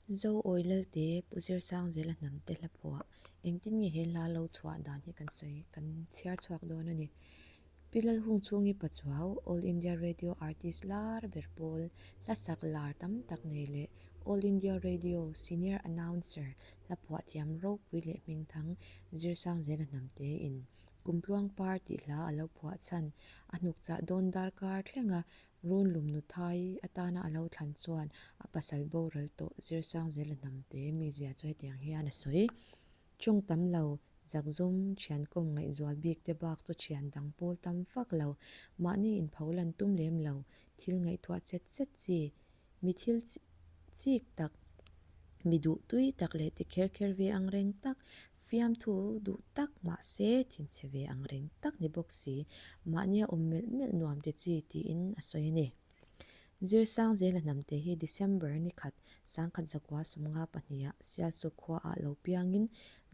Zo awi Lalte Pu Zirsangzela hnamte hla phuah engtin nge he hla lo chhuah dan hi kan sawi kan chhiar chhuak dawn a ni. Pi Lalhung chhungi Pachuau, All India Radio artist lar ber pawl, hla sak lar tam tak nei leh All India Radio senior announcer hla phuah thiam ropui leh hmingthang Zirsangzela hnamte in Kumtluang par tih hla a lo phuah chhan a hnukchah dawn darkar thlenga Run lumnu thai atana a lo thlan chuan a pasal boral tawh Zirsangzela hnamte mizia chu hetiang hian a sawi. Tawng tam lo, zakzum, thiankawm ngaihzual bik te bak chu thian dang pawl tam vak lo, mahni inpho lan tum lem lo, thil ngaihtuah chet chet chi, Mi thil chik tak, mi duh tui tak leh ti kher kher ve ang reng tak, fiamthu duh tak mahse thinchhe ve ang reng tak ni bawk si, mahnia awm melh melh nuam ti chi tiin a sawi a ni. Zirsangzela hnamte hi December ni khat sangkhat zakua sawmnga pahniha Sialsuk khuaah lo piangin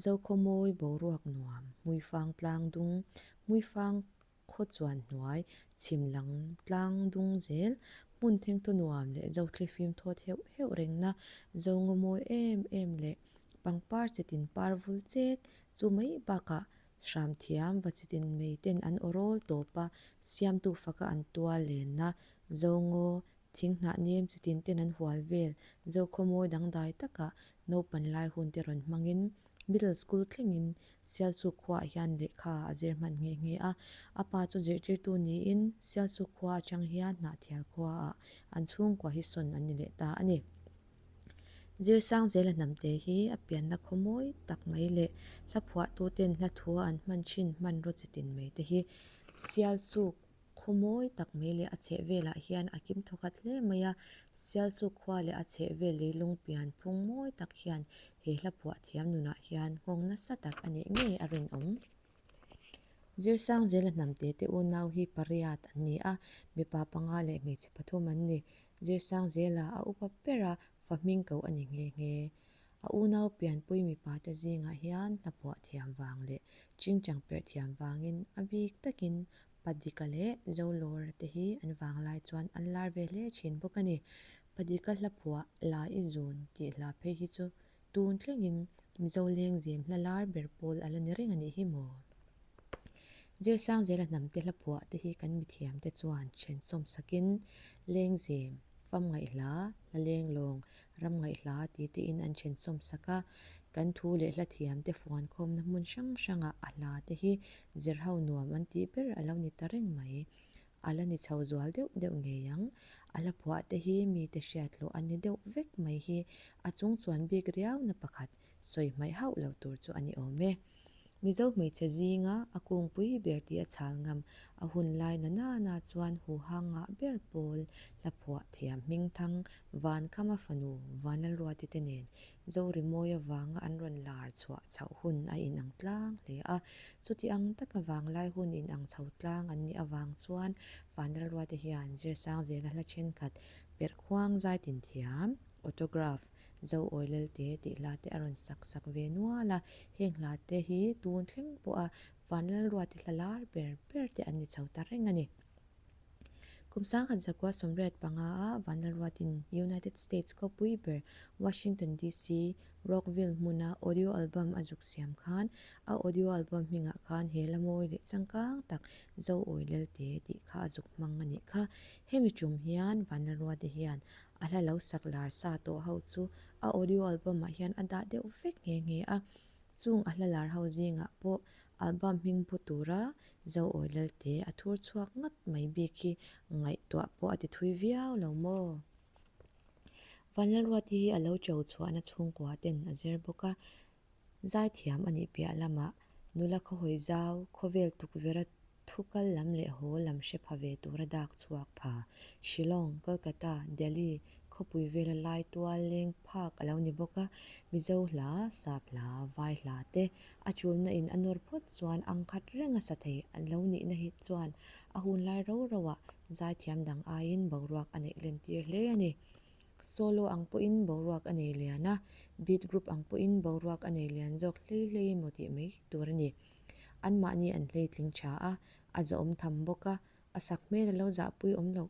Zokhawmawi boruak nuam, Hmuifang tlang dung, Hmuifang Khaw chuan hnuai, chhim lang tlang dung zel, hmun thengthaw nuam leh zo thlifim thawt heuh heuh rengna, zo ngaw mawi em em leh pangpar chitin par vul chek chu mai bakah hram thiam va chitin mei ten an aw rawl tawp a, siamtu faka an tual lenna, zo ngaw Thing hnah nem chitin ten an hual vel Zokhaw mawi dangdai takah naupan lai hun te rawn hmangin Middle School thlengin Sialsuk khuaah hian lehkha a zir hman nghe nghe a. A pa chu zirtirtu niin Sialsuk khua atang hian Hnahthial khuaah an chhungkua hi sawn an ni leh ta a ni. Zirsangzela hnamte hi a pianna khaw mawi tak mai leh hla phuahtuten hla thua an hman thin hmanraw chitin mai te hi Sialsuk Khaw mawi tak mai leh a chheh velah hian a kim thawkhat hle mai a, Sialsuk khua leh a chheh vel leilung pian phung mawi tak hian he hla phuah thiam nunah hian nghawng nasa tak a nih ngei a rinawm. Zirsangzela hnamte te unau hi pariat an ni a, mipa panga leh hmeichhe pathum an ni. Zirsangzela a upa bera fa hming ko a ni nghe nghe. A unau pianpui mipa te zingah hian hna phuah thiam vang leh chingchang perh thiam vangin a bik takin Padika leh Zolawra te hi an vanglai chuan an lar ve hle thin bawk a ni. Padika hla phuah La i zun tih hla phei hi chu tun thlengin Mizo lengzem hla lar ber pawl a la ni reng a nih hi maw? Zirsangzela hnamte hla phuah te hi kan mithiamte chuan thensawm sakin lengzem, fam ngaihhla, hla lenglawng, ram ngaihhla ti tein an thensawm sak a. Kan thu leh hla thiamte fuankhawmna hmun hrang hrangah a hla te hi zirho nuam an tih ber a lo ni ta reng mai. A la ni chho zual deuh deuh ngei ang. A hla phuah te hi mite hriat hlawh an ni deuh vek mai hi a chung chuan bik riauna pakhat sawi hmaih hauh lo tur chu a ni awm e. Mizo hmeichhe zinga a kungpui ber tih a chhal ngam a hun lai na nana chuan huhang ngah ber pawl hla phuah thiam hmingthang Vankhama fanu Vanlalruati te nen Zorimawi avanga an rawn lar chhuah chhoh hun a inang tlang hle a. Chuti ang taka vanglai hun inang chho tlang an nih avang chuan Vanlalruati hian Zirsangzela hla thenkhat perhkhuang zaitin thiam, autograph, Zo awi Lelte tih hla te a rawn sak sak ve nual a, heng hla te hi tun thleng pawha Vanlalruati hla lar ber ber te an ni chho ta reng a ni. Kum sangkhat zakua sawmriat panga a Vanlalruatin United States khawpui ber Washington DC, Rockville hmuna audio album a zuk siam khan a audio album hmingah khan he la mawi leh changkang tak Zo awi Lelte tih kha a zuk hmang a nih kha. Hemi tum hian Vanlalruati hian A hla lo sak lar sa tawh ho chu a audio album ah hian a dah deuh vek nghe nghe a, chung a hla lar ho zingah pawh album hming pu tura Zo Awi Lalte a thur chhuak ngat mai bik hi ngaihtuah pawh a ti thui viau lo maw? Vanlalruati hi a lo cho chhuahna chhungkua ten a zir bawk a, Zaithiam a nih piah lamah nula khawhawi zau, khawvel tukverha thu kal lam leh haw lam hre pha ve tura dak chhuak pha, Shillong, Kolkata, Delhi khawpui vela lai tual leng phak a lo ni bawk a, Mizo hla, Sap hla, Vai hla te a chulna in a nawr phawt chuan ang khat renga sa thei a lo nihna hi chuan a hunlai ro roah zaithiam dang aiin boruak a neih lentir hle a ni. Solo ang pawhin boruak a nei lian a, beat group ang pawhin boruak a nei lian zawk hlei hlei emaw tih mai tur a ni. Anmahni an hleitling tha a, a zahawm tham bawk a, a sak hmel a lo zahpui awm loh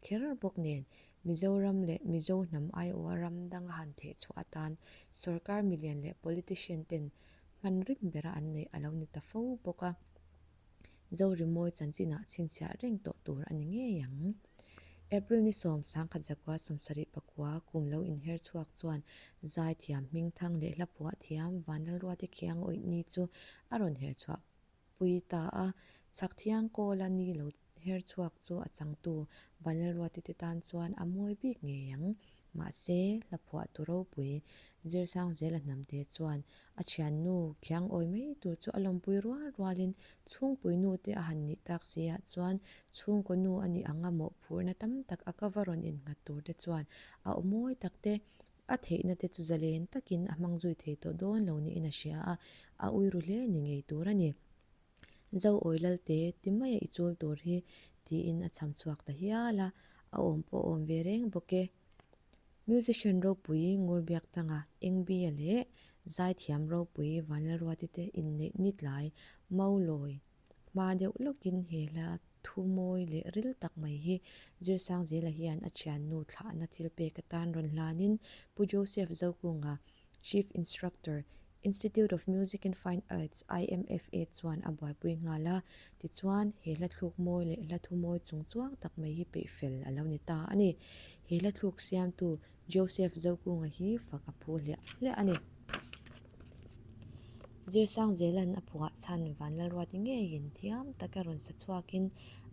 kher bawk nen. Mizoram leh Mizo hnam aiawha ram danga han thehchhuah atan sorkar milian leh politician ten hman rim bera an neih a lo ni ta fo bawk a. Zorimawi chanchinah chhinchhiah reng tawh tur a ni ngei ang. April ni 10 1974 kum lo inher chhuak chuan zaithiam hmingthang leh hlaphuah thiam Vanlalruate Khiang awihni chu a rawn her chhuah pui ta a, chhak thiang kawla ni lo her chhuak chu a changtu Vanlalruati te tan chuan a mawi bik ngei ang. Mahse, hlaphuahtu ropui Zirsangzela hnamte chuan a thiannu khiang awi mai tur chu a lawmpui rual rualin chhungpui nu te a han nih tak si ah chuan chhungkaw nu a nih anga mawhphurhna tam tak a cover rawn innghat tur te chuan a aw mawi tak te A theihna te chu zalen takin a hmang zui thei tawh dawn lo niin a hria a, a ui ru hle ni ngei tur a ni. Zo awi Lalte, ti maia i chul tur hi, tiin a chham chhuak ta hial a, a awm pawh awm ve reng bawk e. Musician ropui Ngurbiaktanga, Engbia leh Zaithiam ropui Vanlalruati te inneih ni tlai Maulawi Hma deuh lawkin he hla thu mawi leh ril tak mai hi Zirsangzela hian a thiannu thlahna thil pek atan rawn hlanin Pu Joseph Zokunga, Chief Instructor, Institute of Music and Fine Arts, IMFA, chuan a buaipui nghal a. Tichuan, he hla thluk mawi leh hla thu mawi chungchuang tak mai hi peih fel a lo ni ta a ni. He hla thluk siamtu Joseph Zokunga hi fak a phu hliah hliah a ni. Zirsangzela'n a phuah chhan Vanlalruati ngeiin thiam taka rawn sa chhuakin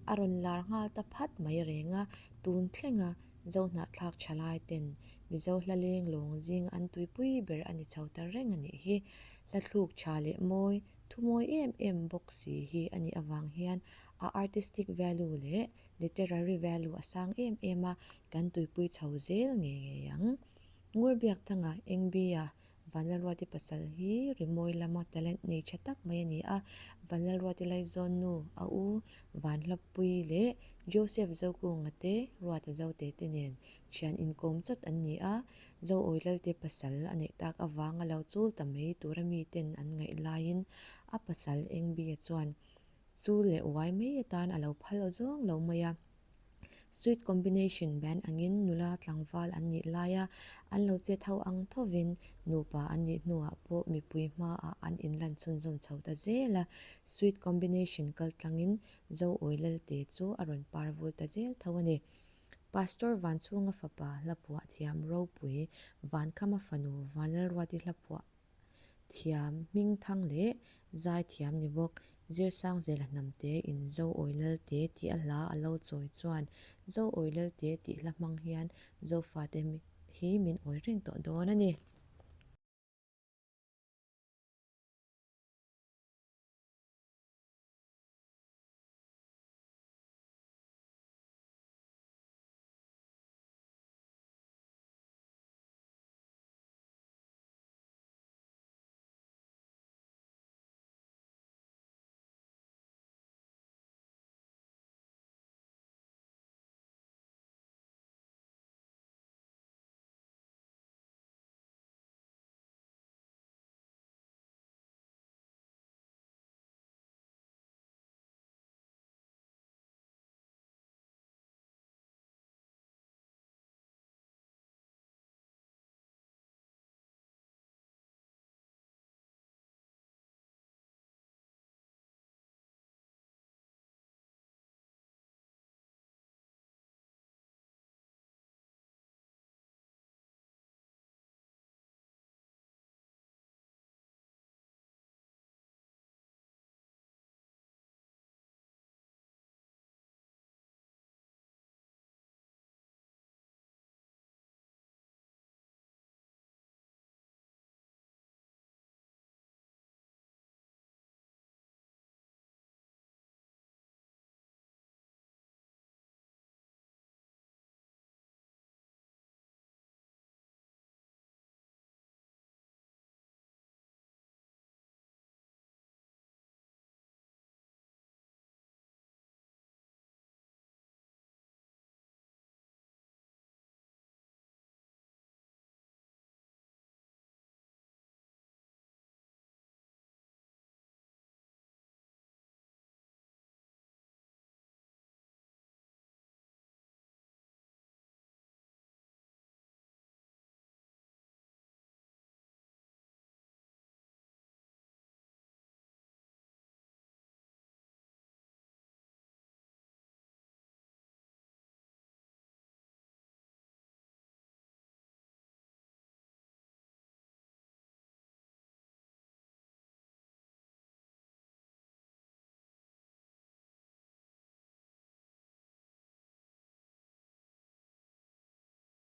a rawn lar nghal ta phat mai reng a, tun thlenga Zohnahthlak thalai ten Mizo hla leng lawng zing an tuipui ber a ni chho ta reng a nih hi. Hla thluk tha leh mawi, thu mawi em em bawk si hi a nih avang hian a artistic value leh literary value a sang em em a, kan tuipui chho zel ngei ngei ang. Ngurbiakthanga, Engbi-a, Vanlalruati pasal hi rimawi lama talent nei tha tak mai a ni a, Vanlalruati Laizawn nu, a u Vanhlawppuii leh Joseph Zokunga te, Ruata Zote te nen thian inkawm chawt an ni a, Zoawi Lalte pasal a neih tak avanga lo chul ta mai tura miten an ngaih laiin a pasal Engbi-a chuan Chu leh uai mai atan a lo phal aw zawng lo mai a. Sweet combination band angin nula tlangval an nih laia an lo che tho ang thovin nupa an nih hnuah pawh mipui hmaah an inlan chhunzawm chho ta zel a. Sweet combination kal tlangin Zoawi Lalte chu a rawn par vul ta zel tho a ni. Pastor Vanchhunga fapa hlaphuah thiam ropui Vankhama fanu Vanlalruati hlaphuah Thiam, hmingthang leh zaithiam ni bawk. Zirsangzela hnamte in Zo Awi Lalte tih a hla a lo chawi chuan Zo Awi Lalte tih hla hmang hian Zofate hi min awi reng tawh dawn a ni.